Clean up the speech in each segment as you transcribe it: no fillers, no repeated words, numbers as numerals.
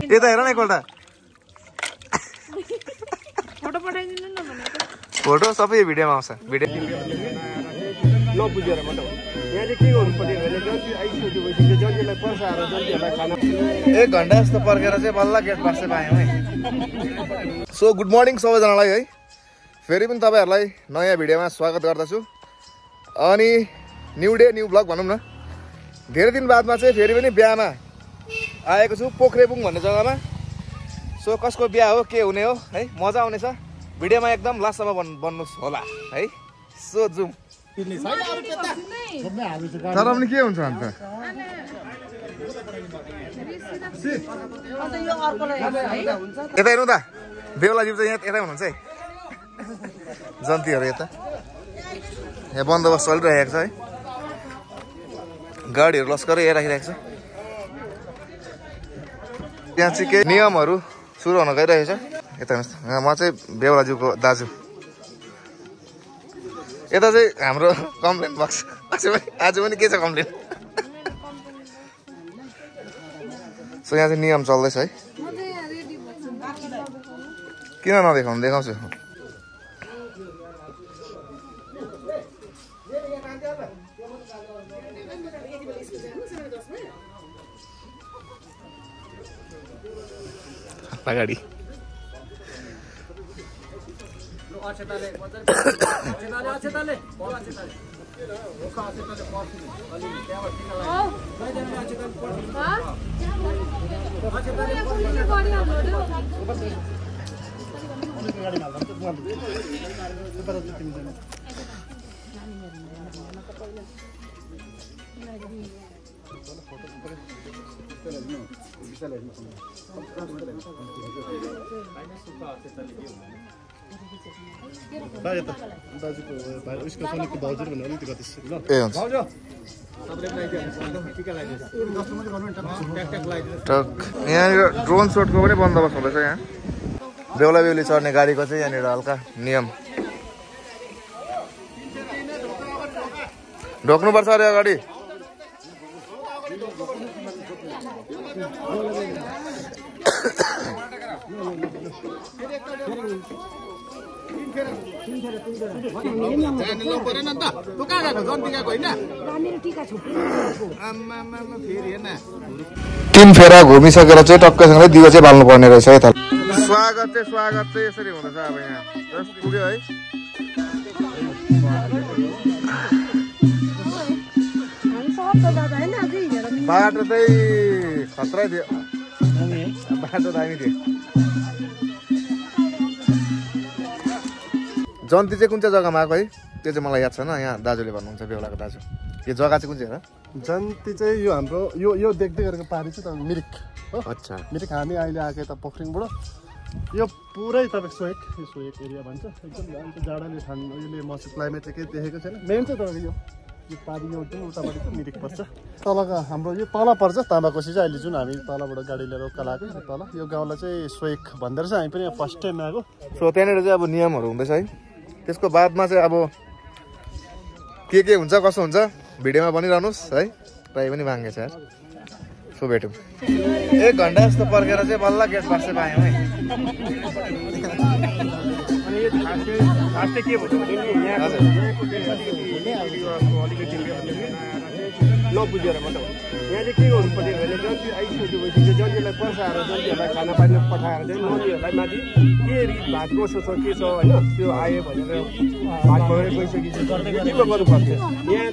यता हेर न एकपल्ट फोटो पठाइदिनु न भनेको फोटो सबै भिडियोमा आउँछ भिडियो नबुझेर मात्र यहाँ चाहिँ के गर्नु पर्यो भने जति आइसकेपछि जतिलाई पर्साएर जतिहरूलाई खाना 1 घण्टा जस्तो पर्खेर चाहिँ बल्ल गेट पास चाहिँ पायौँ है सो गुड मर्निङ सबैजनालाई है फेरि पनि तपाईँहरूलाई नयाँ भिडियोमा स्वागत गर्दछु अनि न्यू डे न्यू ब्लग भनौँ न धेरै दिन बादमा चाहिँ फेरि पनि बिहामा आएको छु पोखरेबुङ भन्ने जग्गामा सो कसको बिहा हो के हुने हो है मजा आउनेछ भिडियोमा एकदम लास्टसम्म बन्नुहोस् होला है सो जुम तर पनि के हुन्छ अन्त यता हेर्नु त बेहुलाज्यू चाहिँ यहाँ यतै हुनुहुन्छ है जन्तीहरू यता यहाँ बन्दोबस्त चलिरहेको छ है गाडीहरू लस्करै राखिरहेको छ त्यहाँ चाहिँ केही नियमहरू सुरु हुन गइरहेको छ यता हेर्नुहोस् म चाहिँ बेहुलाज्यूको दाजु यता चाहिँ हाम्रो कम्प्लेन बक्स आज पनि के छ कम्प्लेन सो यहाँ चाहिँ नियम चल्दैछ है किन नदेखाउनु देखाउँछु अगाडि यहाँनिर ड्रोन सोटको पनि बन्दोबस्त हुँदैछ यहाँ बेहुला बेहुली चढ्ने गाडीको चाहिँ यहाँनिर हल्का नियम ढोक्नुपर्छ अरे अगाडि तीन फेरा घुमिसकेर चाहिँ टक्कैसँगै दियो चाहिँ बाल्नु पर्ने रहेछ है त स्वागत चाहिँ यसरी हुँदैछ अब यहाँ जस्ट पुग्यो है बाटो चाहिँ खतरै थियो बाटो दामी थियो जन्ती चाहिँ कुन चाहिँ जग्गामा आएको है त्यो चाहिँ मलाई याद छैन यहाँ दाजुले भन्नुहुन्छ बेहुलाको दाजु यो जग्गा चाहिँ कुन चाहिँ हो जन्ती चाहिँ यो हाम्रो यो देख्दै गरेको पारी चाहिँ तपाईँ मिरिक हो अच्छा मिरिक हामी अहिले आएको यता पोखरिङबाट यो पुरै तपाईँ सोएक यो सोएक एरिया भन्छ एकदम जाडोले ठान्डा यसले मौसम क्लाइमेट चाहिँ केही देखेको छैन मेन चाहिँ तपाईँको यो पारी यो जुन उतापट्टि चाहिँ मिरिक पर्छ तलको हाम्रो यो तल पर्छ तामाकोसी चाहिँ अहिले जुन हामी तलबाट गाडी लिएर उकालो आएको तल यो गाउँलाई चाहिँ सोएक भन्दो रहेछ हामी पनि यहाँ फर्स्ट टाइम आएको सो त्यहाँनिर चाहिँ अब नियमहरू हुँदैछ है त्यसको बादमा चाहिँ अब के हुन्छ कसो हुन्छ भिडियोमा बनिरहनुहोस् है ट्राई पनि मागेछ यार सो भेटौँ 1 घण्टा जस्तो पर्खेर चाहिँ बल्ल गेट पास चाहिँ पायौँ है अनि यो खास चाहिँ के भन्छ भने यहाँको अलिकति नबुझेर मात्र यहाँ चाहिँ के गर्नु पर्यो भने जति आइसकेपछि जतिलाई पर्साएर जतिहरूलाई खाना पानी पठाएर चाहिँ उनीहरूलाई माथि के रित भात कसो छ के छ होइन त्यो आयो भनेर भात भएर गइसकेपछि के गर्नु पर्छ यहाँ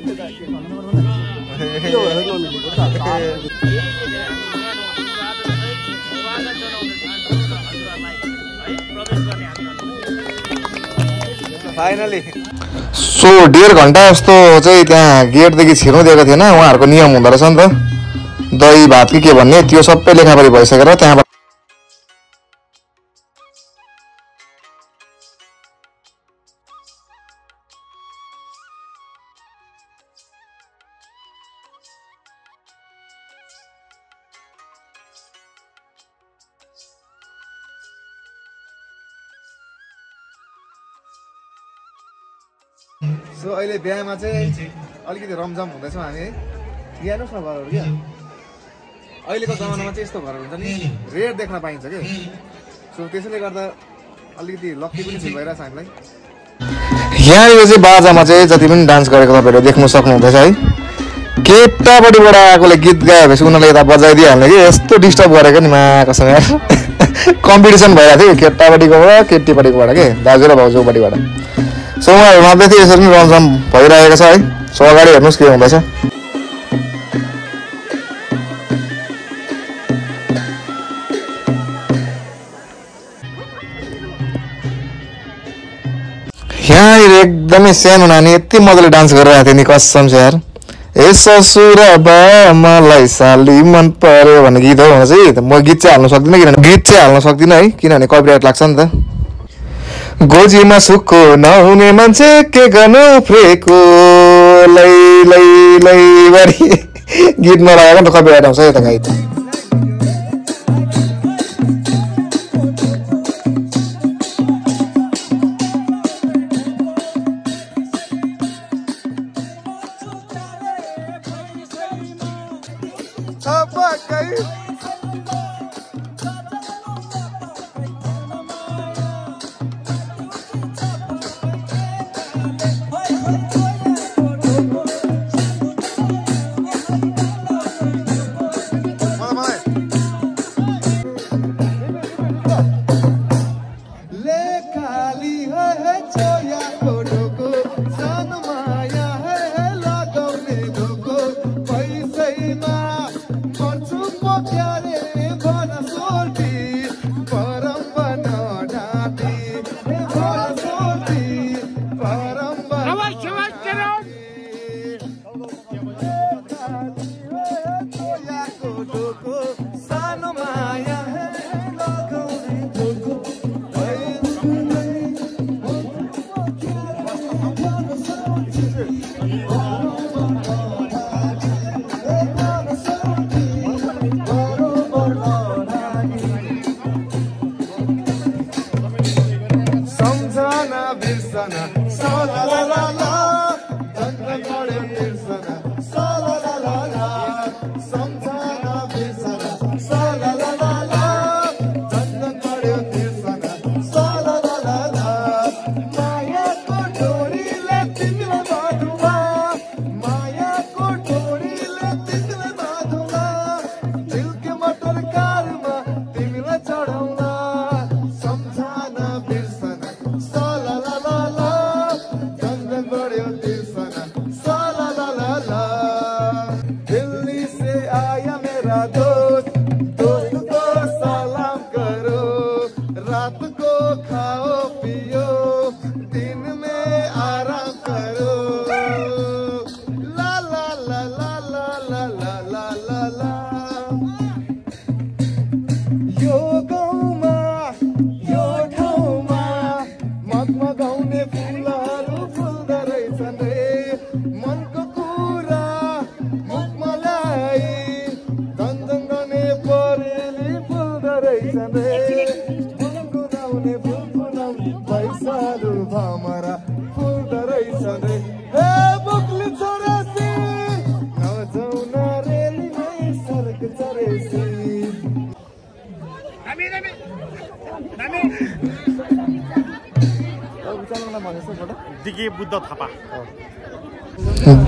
नमिलेको फाइनली सो 1.5 घण्टा जस्तो चाहिँ त्यहाँ गेटदेखि छिर्नु दिएको थिएन उहाँहरूको नियम हुँदो रहेछ नि त दही भात के भन्ने त्यो सबै लेखापरी भइसकेर त्यहाँबाट सो अहिले बिहामा चाहिँ अलिकति रमझम हुँदैछौँ हामी है हेर्नुहोस् न घरहरू क्या अहिलेको जमानामा चाहिँ यस्तो घरहरू हुन्छ नि रेयर देख्न पाइन्छ कि सो त्यसैले गर्दा अलिकति लक्की पनि फिल भइरहेछ हामीलाई यहाँनिर चाहिँ बाजामा चाहिँ जति पनि डान्स गरेको तपाईँहरूले देख्नु सक्नुहुँदैछ है केटापट्टिबाट आएकोले गीत गाएपछि उनीहरूले यता बजाइदिइहाल्ने कि यस्तो डिस्टर्ब गरेको नि कसम यार कम्पिटिसन भइरहेको थियो केटापट्टिकोबाट केटीपट्टिकोबाट के दाजु र भाउजूपट्टिबाट सो उहाँहरू नब्बे थियो यसरी नै रमझम भइरहेको छ है सो अगाडि हेर्नुहोस् के हुँदैछ यहाँनिर एकदमै सानो नानी यति मजाले डान्स गरिरहेको थियो नि कसम छ यार ए ससुर बा मलाई साली मन पर्यो भन्ने गीत हो चाहिँ म गीत चाहिँ हाल्न सक्दिनँ है किनभने कपिराइट लाग्छ नि त गोजीमा सुक्को नहुने मान्छे के गर्नु फ्रेको लै लै लै बारी गीत नलागेको नि त कपिराइट आउँछ यता गाई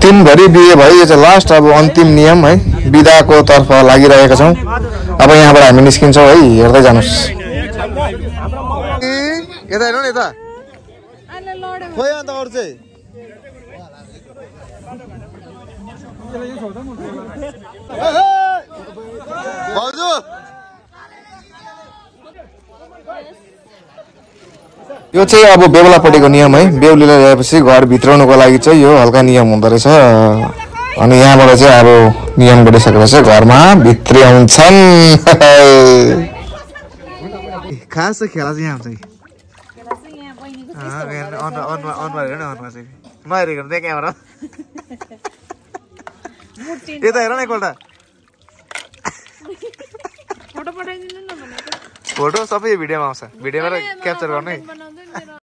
दिनभरि बिहे भयो यो चाहिँ लास्ट अब अन्तिम नियम है बिदाको तर्फ लागिरहेका छौँ अब यहाँबाट हामी निस्किन्छौँ है हेर्दै जानुहोस् यता हेर्नु न यता खोइ अन्त अरू चाहिँ भाउजू यो चाहिँ अब बेहुलापट्टिको नियम है बेहुलीलाई ल्याएपछि घर भित्राउनुको लागि चाहिँ यो हल्का नियम हुँदो रहेछ अनि यहाँबाट चाहिँ अब नियम गरिसकेपछि घरमा भित्र्याउँछन् खास चाहिँ खेला चाहिँ यहाँ हुन्छ नहेरेको त्यहाँ क्यामेरा यता हेर न एकपल्ट फोटो सबै भिडियोमा आउँछ भिडियोमा क्याप्चर गर्नु है